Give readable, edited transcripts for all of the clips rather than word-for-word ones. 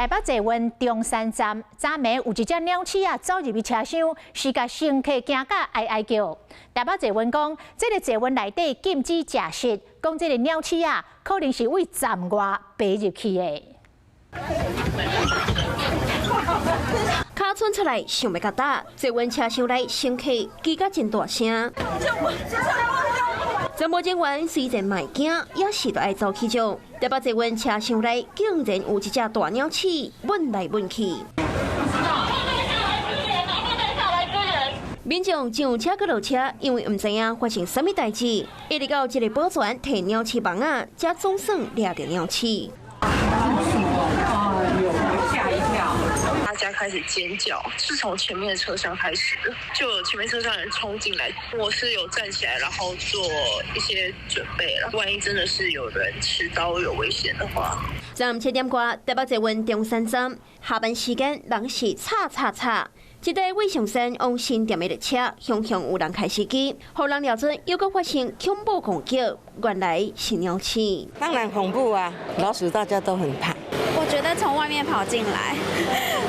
台北捷運中山站昨暝有一隻鳥鼠仔走入去車廂，是共乘客驚甲哀哀叫。台北捷運講，這个捷運內底禁止食食，講這个鳥鼠仔可能是對站外爬入去的。跤伸出來，想欲共打，捷運車廂內乘客吱甲真大聲。站務人員雖然嘛會驚，也是著愛走去捉。台北捷運車廂內竟然有一隻大鳥鼠，問來問去。民眾上車閣落車，因為毋知影發生啥物代誌，一直到這个保全提鳥鼠網仔，才總算掠著鳥鼠。哎呦，嚇一跳！大家開始尖叫，是從前面的車廂開始的，就有前面車廂人衝進來，我是有站起來，然後做一些準備了。萬一真的是有人持刀有危險的話。昨暗7點外，台北捷運中山站下班時間，人是吵吵吵。這台對象山往新店的列車，雄雄有人開司機，予人掠準，猶閣發生恐怖攻擊，原來是鳥鼠。當然恐怖啊，老鼠大家都很怕。我覺得從外面跑進來，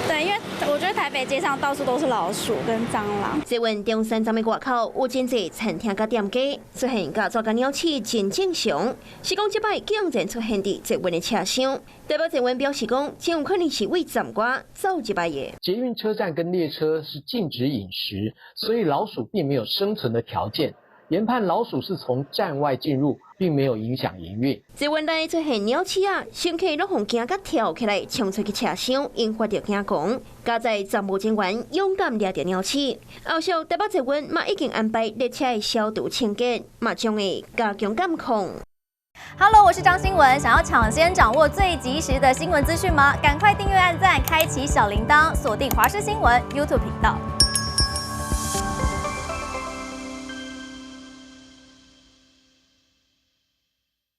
對，因為我覺得台北街上到處都是老鼠跟蟑螂。捷運中山站的外口有真濟餐廳佮店家出現咬抓佮鳥鼠真正常，是講這擺竟然出現佇捷運的車廂。台北捷運表示講，真有可能是對站外走入來的。捷運車站跟列車是禁止飲食，所以老鼠並沒有生存的條件。研判老鼠是從站外進入，並沒有影響營運。捷運內出現鳥鼠仔，乘客攏予驚甲跳起來，衝出去車廂，引發著驚狂。佳哉站務人員勇敢掠著鳥鼠，後續台北捷運嘛已經安排列車的消毒清潔，嘛將會加強監控。 Hello，我是張新聞，想要搶先掌握最及時的新聞資訊嗎？趕快訂閱、按讚、開啟小鈴鐺，鎖定華視新聞 YouTube 頻道。